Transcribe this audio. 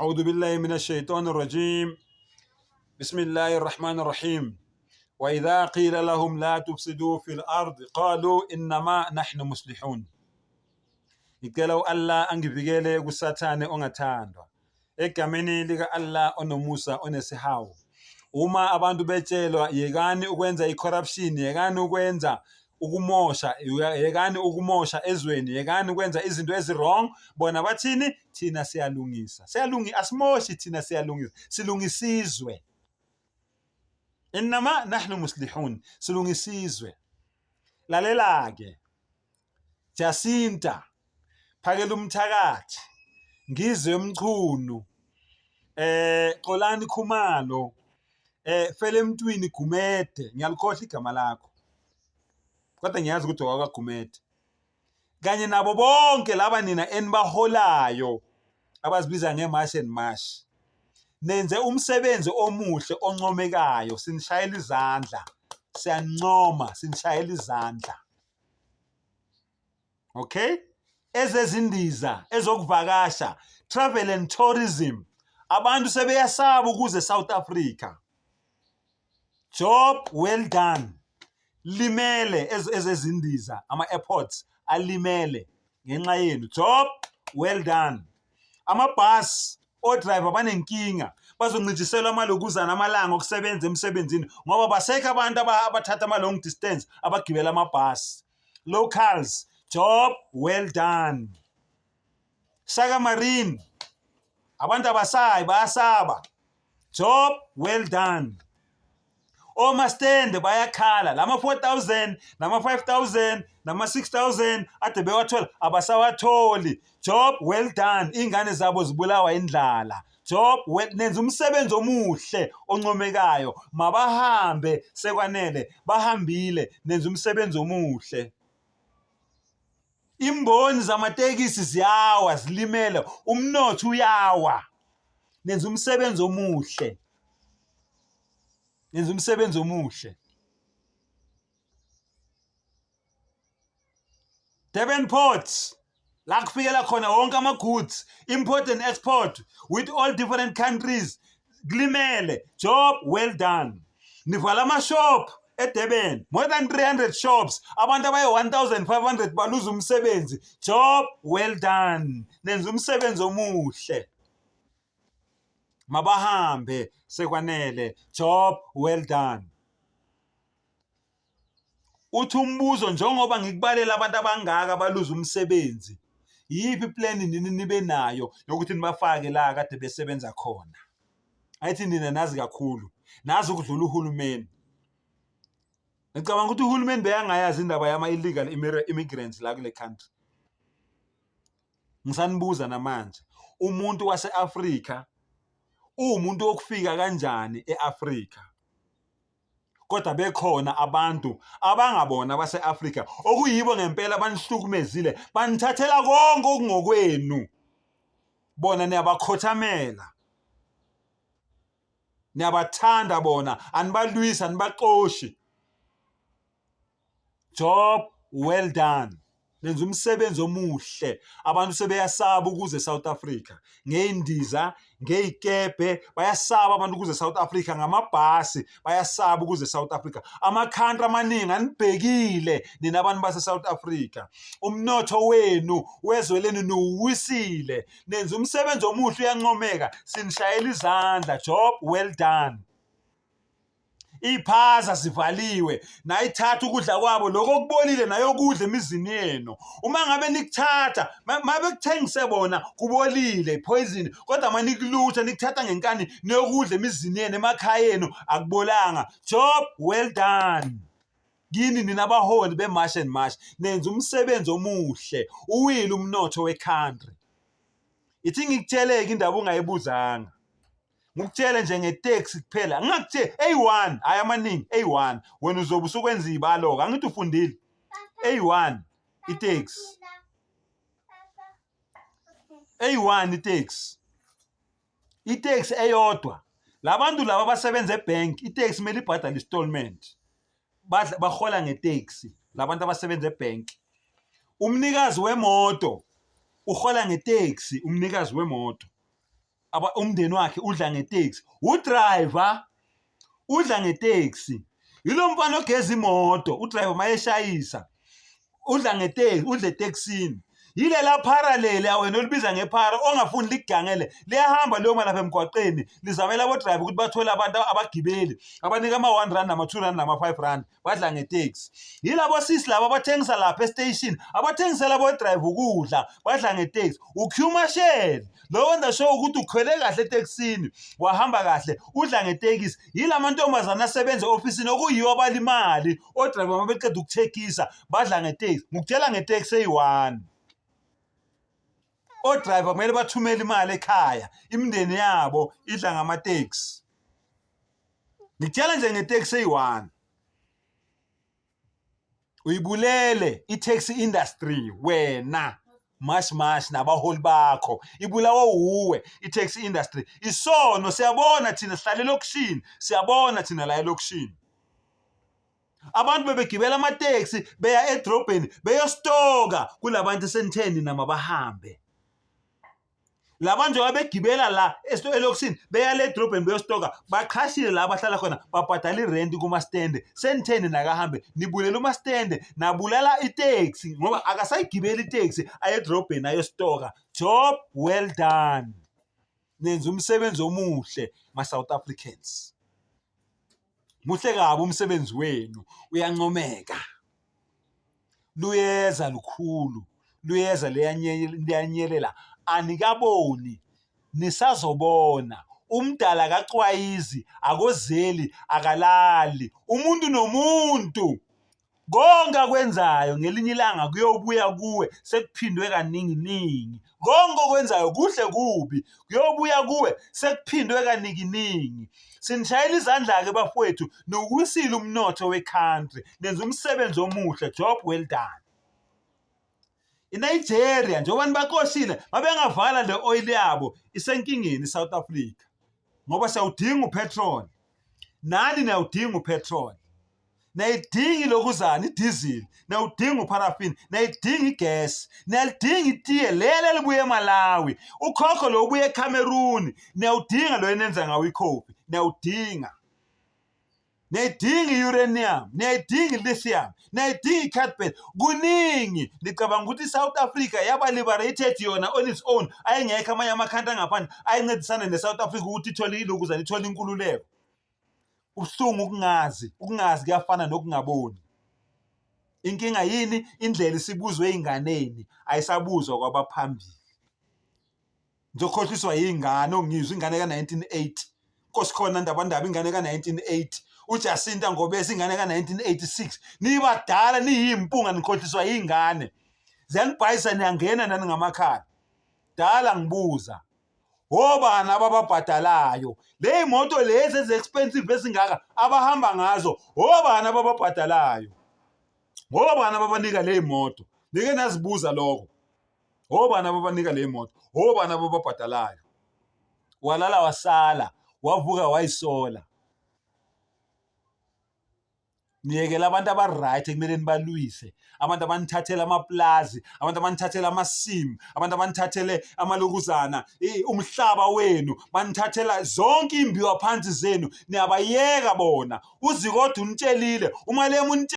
أعوذ بالله من الشيطان الرجيم بسم الله الرحمن الرحيم وإذا قيل لهم لا تفسدوا في الأرض قالوا إنما نحن مصلحون. Ngicela u-Allah angivikele kuSathane ongathandwa. Egameni lika-Allah onomusa onesihawu. Uma abantu betshelwa yekani ukwenza i-corruption, yekani ukwenza ukumosha, yekani ukumosha ezweni, yekani ukwenza izinto ezi-wrong, bona bathini? Thina siyalungisa. Siyalungi asimoshi thina siyalungisa. Silungisizwe. Innama nahnu muslihun. Silungisizwe. Lalela-ke. Jacinta, Phakela umthakathi, Ngizwe Mchunu, Xolani Khumalo, Felemntwini Gumede, ngiyalikhohlwa igama lakho kodwa ngiyazi ukuthi owakwaGumede, kanye nabo bonke laba nina enibaholayo abazibiza nge-March and March. Nenze umsebenzi omuhle oncomekayo, sinishayela izandla, siyancoma, sinishayela izandla. Okay, ezezindiza, ezokuvakasha, travel and tourism, abantu sebeyasaba ukuze South Africa. Job well done. Limele ezezindiza, ama-airports alimele ngenxa yenu. Job well done. Amabhasi, o-driver banenkinga, bazoncitshiselwa amalokuzana amalanga okusebenza emsebenzini ngoba basekho abantu abathatha ama-long distance, abagibela amabhasi. Locals, job well done. Saka Marine, abantu abasayi, bayasaba. Job well done. Omastende bayakhala, lama 4000 nama 5000 nama 6000 ade bewathola abasawatholi. Job well done. Ingane zabo zibulawa indlala. Job well, nenza umsebenzi omuhle oncomekayo. Mabahambe sekwanele, bahambile, nenza umsebenzi omuhle. Imboni zamatekisi ziyawa, zilimele, umnotho uyawa. Nenza umsebenzi omuhle. Nenza umsebenzi omuhle. Durban Port, la kufikela khona wonke ama-goods, import and export with all different countries, kulimele. Job well done. Nivala ama-shop eDurban, more than 300 shops, abantu abayi-1500 baluza umsebenzi. Job well done. Nenza umsebenzi omuhle. Mabahambe sekwanele. Job well done. Uthi umbuzo, njengoba ngikubalela abantu abangaka abaluza umsebenzi, yiphi plan nini nibe nayo yokuthi nibafake la kade besebenza khona? Ayithi nina nazi kakhulu, nazi ukudlula uhulumeni. Ngicabanga ukuthi uhulumeni beyangayazi indaba yama-illegal immigrants la kule country. Ngisanibuza namanje, umuntu wase-Afrika uwumuntu wokufika kanjani e-Afrika? Kodwa bekhona abantu abangabona abase-Afrika okuyibo ngempela banihlukumezile, banithathela konke okungokwenu. Bona niyabakhothamela, niyabathanda bona, anibalwisi, anibaxoshi. Job well done. Nenza umsebenzi omuhle. Abantu sebeyasaba ukuze South Africa ngey'ndiza, ngey'kebhe, bayasaba abantu ukuze South Africa ngamabhasi, bayasaba ukuze South Africa. Ama-country amaningi anibhekile nina abantu base-South Africa. Umnotho wenu wezwe lenu niwuwisile. Nenza umsebenzi omuhle, uyancomeka. Sinishayela izandla. Job well done. Iy'phaza zivaliwe, nayithatha ukudla kwabo lokho okubolile nayokudla emizini yenu. Uma ngabe nikuthatha, mabekuthengise bona kubolile, poison, kodwa uma nikulutha nikuthatha ngenkani niyokudla emizini yenu, emakhaya enu, akubolanga. Job well done. Kini nina abaholi be-March and March, nenza umsebenzi omuhle, uwile umnotho we-country. Ithi ngikutsheleke indaba ungayibuzanga. Ngikutshele nje ngeteksi kuphela, ngingakutsheli eyi-one, hhayi amaningi, eyi-one. Wena uzobe usukwenza iy'balo-ke, angithi ufundile? Eyi-one iteksi, eyi-one iteksi, iteksi eyodwa. La bantu laba abasebenza ebhenki, iteksi kumele ibhadale installment. Badla, bahola ngeteksi labantu abasebenza ebhenki. Umnikazi wemoto uhola ngeteksi, umnikazi wemoto. Umndeni wakhe udla ngeteksi, udriver udla ngeteksi. Yilo mfana ogeza imoto, udriver mayeshayisa udla ngeteksi, udla etekisini. Yilela phara leliya wena olibiza ngephara ongafuni likugangele, liyahamba liyoma lapha emgwaqeni lizamela abo-driver ukuthi bathole abantu abagibeli abanika ama-1 rand nama-2 rand nama-5 rand, badla ngeteksi. Yilabo sisi laba abathengisa lapha estation, abathengisela abo-driver ukudla, badla ngeteksi. Ukhumashele lo wenza sure ukuthi ukhwele kahle etekisini, wahamba kahle, udla ngetekisi. Yila mantombazane asebenza e-ofisini okuyiwo abala imali, o-driver uma beqeda ukuthekisa badla ngeteksi. Ngikutshela ngeteksi eyi-one. O-driver kumele bathumele imali ekhaya, imindeni yabo idla ngamateksi. Ngikutshela nje ngeteksi eyi-one. Uyibulele i-taxi industry wena mash mash nabaholi bakho, ibulawa wuwe i-taxi industry. Isono siyabona thina, sihlala elokishini, siyabona thina la elokishini. Abantu bebegibela amateksi beya edrobheni beyostoka kulabantu esenitheni nama bahambe. Laba njengoba begibela la elokishini beya le edrobheni beyostoka, baqhashile la abahlala khona, babhadala irenti kumastende. Senitheni nakahambe nibulela umastende, nabulala iteksi ngoba akasayigibeli iteksi aye edrobheni ayostoka. Job well done, nenza umsebenzi omuhle ma-South Africans. Muhle kabi umsebenzi wenu, uyancomeka. Luyeza lukhulu, luyeza liyanyelela, anikaboni nisazobona. Umdala akaxwayizi, akozeli, akalali. Umuntu nomuntu konke akwenzayo ngelinye ilanga kuyobuya kuwe sekuphindwe kaninginingi. Konke okwenzayo kuhle kubi kuyobuya kuwe sekuphindwe kaninginingi. Sinishayela izandla-ke bafowethu, niwuwisile umnotho we-country, nenza umsebenzi omuhle, job well done. INigeria njengoba nibaxoshile babengavala le oil yabo, isenkingeni iSouth Africa ngoba siyawudinga upetrol, nani niyawudinga upetrol, niyayidinga ilokuzana idizili, niyawudinga upharafini, niyayidinga igesi, niyalidinga itiye leli elibuya eMalawi, ukhokho lo ubuya eCameroon, niyawudinga lo enenza ngawo ikhofi, niyawudinga. Niyayidinga i-uranium, niyayidinga i-lithium, niyayidinga i-carbon, kuningi. Nicabanga ukuthi i-South Africa yaba liberated yona on its own, ayengekho amanye amakhanti angaphandle ayencedisana ne-South Africa ukuthi ithole ilokuzana, ithole inkululeko. Kubuhlungu ukungazi, ukungazi kuyafana nokungaboni. Inkinga yini? Indlela isibuzwe ey'nganeni, ayisabuzwa kwabaphambili. Ngizokhohliswa yingane ongizwa ingane ka-1980 Nkosikhona Ndabandaba ingane ka-1980 uJacinta Ngobese ingane ka-1986. Nibadala niyimpunga nikhohliswa yingane, ziyanibhayisa niyangena nani ngamakhala. Dala ngibuza, obani abababhadalayo le moto lezi ezi-expensive ezingaka abahamba ngazo? Obani abababhadalayo? Obani ababanika le moto? Nike nazibuza lokho? Obani ababanika le moto? Obani abababhadalayo? Walala wasala, wavuka wayisola. Niyekela abantu aba-right ekumele nibalwise, abantu abanithathela amaplazi, abantu abanithathela amasimu, abantu abanithathele amalokuzana, umhlaba wenu, banithathela zonke iy'mbiwa phansi zenu, niyabayeka bona. Uzikodwa unitshelile, uMalema unitshelile.